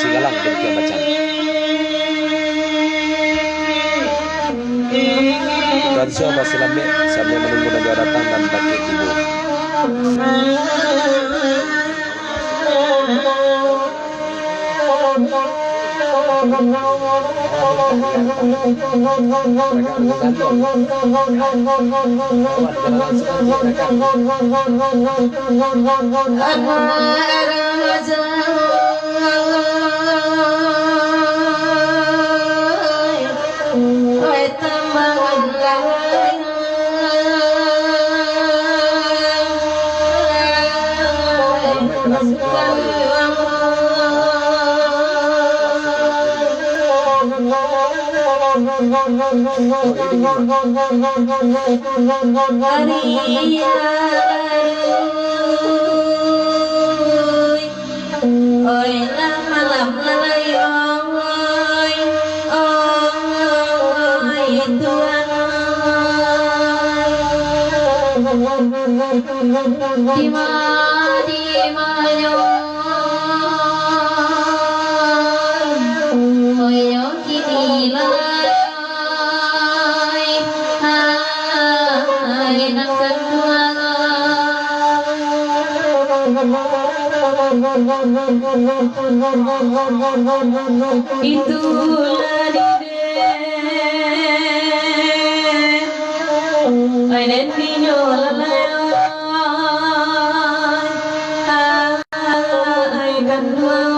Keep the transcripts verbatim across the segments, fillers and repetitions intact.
Galang demikian bacaan. Tuan Sio basilambek sambia manunggu nan jauah datang nan dakek tibo. Oi, lah malam lai, oi, oi, Tuan, oi. Dima, dima yo, oi, yo, kini lai. Itulah dide, ai den dinyo lalai, ai kanduang.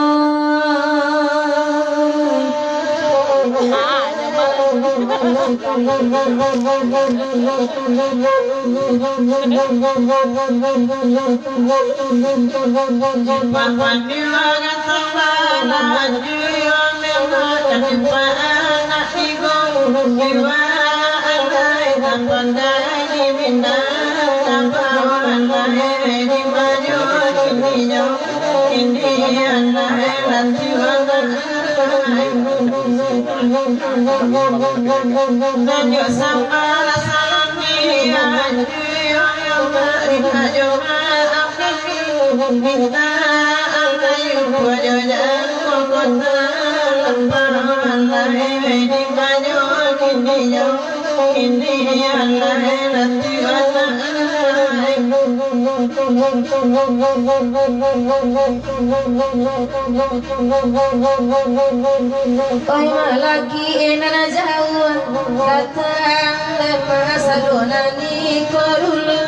Oi, malaki nan jauah, datang dek masa dulu nan iko dulu.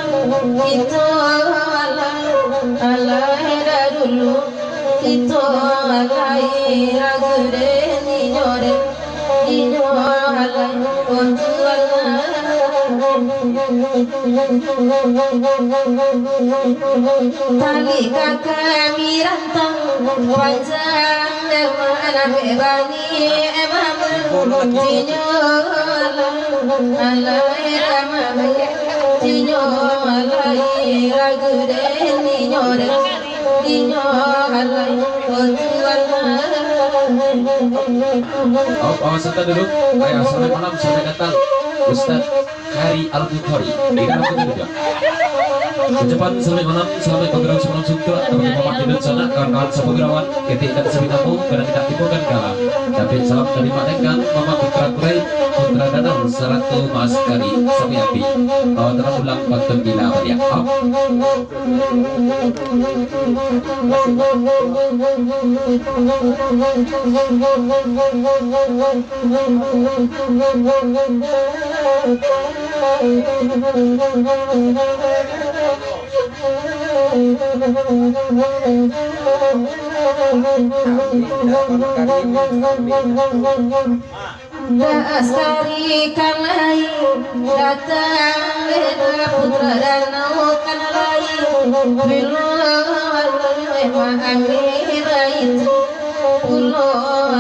Kito alai, alai dahulu. Kito alai ragu dek ninyo dek. Inyo alai untuak tali kaka mirantang panjang, dek manameh bani emang. Inyo alai, alai ramai. Inyo alai ragu dek ninyo dek. Inyo alai untuak Awas, awas, santai dulu. Ayo, selamat malam, selamat datang, Ustaz Kari Al-Bukhari. Di dalam itu juga. Ucapan selamat malam, selamat bergerak semalam suntuk, teman-teman Mamak Tidun Sanak, kawan-kawan sapagurawan, ketik dan sabinamu, kadang tidak tipukan kalah. Tapi salam dari Mak Dengkang, Mamak Putra Kurai, Putra Danau, Saratu Mas Kari, Sami Api. Bawa terang ulang pantun gila baliak. Up. Dah sakali kan lai, datang dek putra danau kan lai. Bilo alai maambil itu, pulo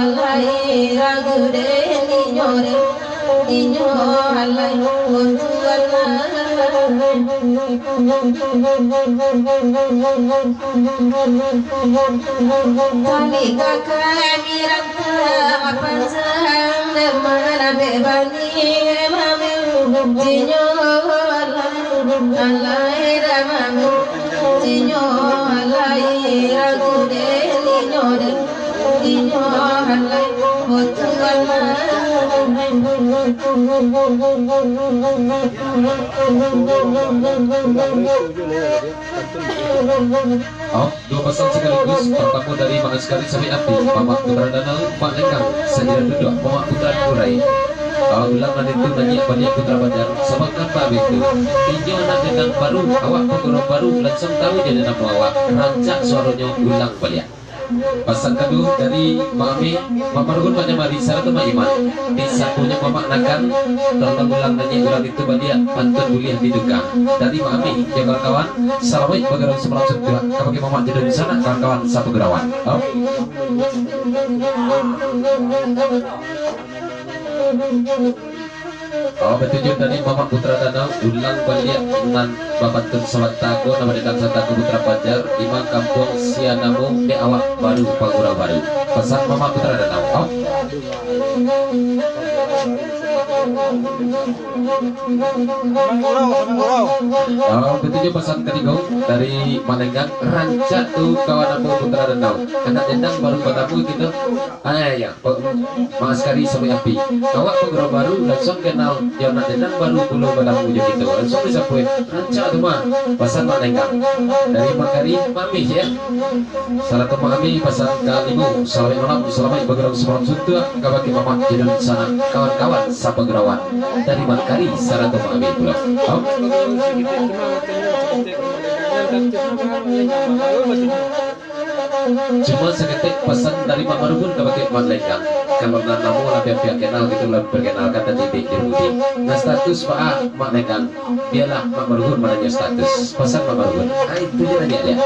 alai ragu dek ninyo dek, ninyo alai untuak Tali kaka mirantang panjang, dek manameh bani mameh. Dinyo alai, alai da mameh. Dinyo alai, ragu dek ninyo dek. Inyo alai, oh Tuhan. Oh, duo pasan sakaligus, partamo dari Mak Askari Samik Api, Mamak Putra Danau, Mak Lenggang, sairing duduak, Mamak Putra Kurai. Ah, ulang nan itu naiak baliak Putra Banjar, sabakan babeh tu. Inyo anak dendang baru, awak pangurau baru, lansuang tahu jadi namo awak, rancak suaronyo ulang baliak. Pasan kaduo dari Mak Amih, Mak Margun, Mak Jamari, sarato Mak Iman. Di sakunyo Mamak Nakan, tolong ulang naiak ulang itu baliak, pantun buliah ditukar. Dari Mak Amih, jo kawan-kawan, salamaik bagadang samalam suntuak, kabake Mamak jo dunsanak kawan-kawan sapagurauan. Om. Oh, batujuan dari Mamak Putra Danau, ulang baliak nan bapantun sabanta ko, nan badendang sabanta ko Putra Banjar, Imam Kampuang Sianamo, dek awak baru pangurau baru. Pasan Mamak Putra Danau. Oh. Oh, batujuan pasan katigo dari Mak Lenggang, rancak tu kawan ambo Putra Danau. Anak dendang baru batamu kito. Ai, ya. Mak Askari Samik Api. Awak pangurau baru, lansuang kenal, yo anak dendang baru pulo batamu jo kito. Lansuang disapuik, rancak tu mah. Pasan Mak Lenggang. Dari Mak Kari, Mak Amih, ya. Sarato Mak Amih, pasan kalimo, salamaik malam, salamaik bagadang samalam suntuak, kabake Mamak jo dunsanak, kawan-kawan sapagurauan. Dari Mak Kari, sarato Mak Amih pulo. Om. Cuma saketek pasan dari Mak Marubun kabake Mak Lenggang. Kalau nan namo lah pihak-pihak kenal, kito lah perkenalkan tadi di Jerudi. Nah, status baa Mak Lenggang? Bialah Mak Marubun mananyo status. Pasan Mak Marubun. Ah, itu je lah, dia, dia.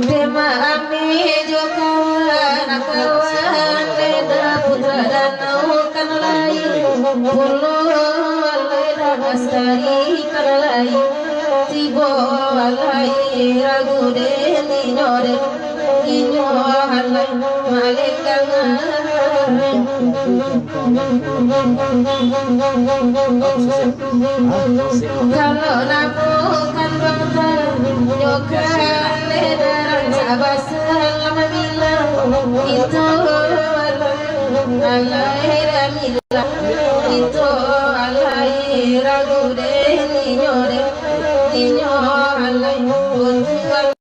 Dema ami jo kawan-kawan, Leda Putra Danau kan lai, pulo Leda Askari kan lai, tibo lai ragu den inyo den, inyo alai malenggang. Kalau namo kan bangsa, nyo kan dek darah sabasa lama bilang. Itu alai dah bilang. Itu alai ragu deh ninyo deh. Ninyo alai butuh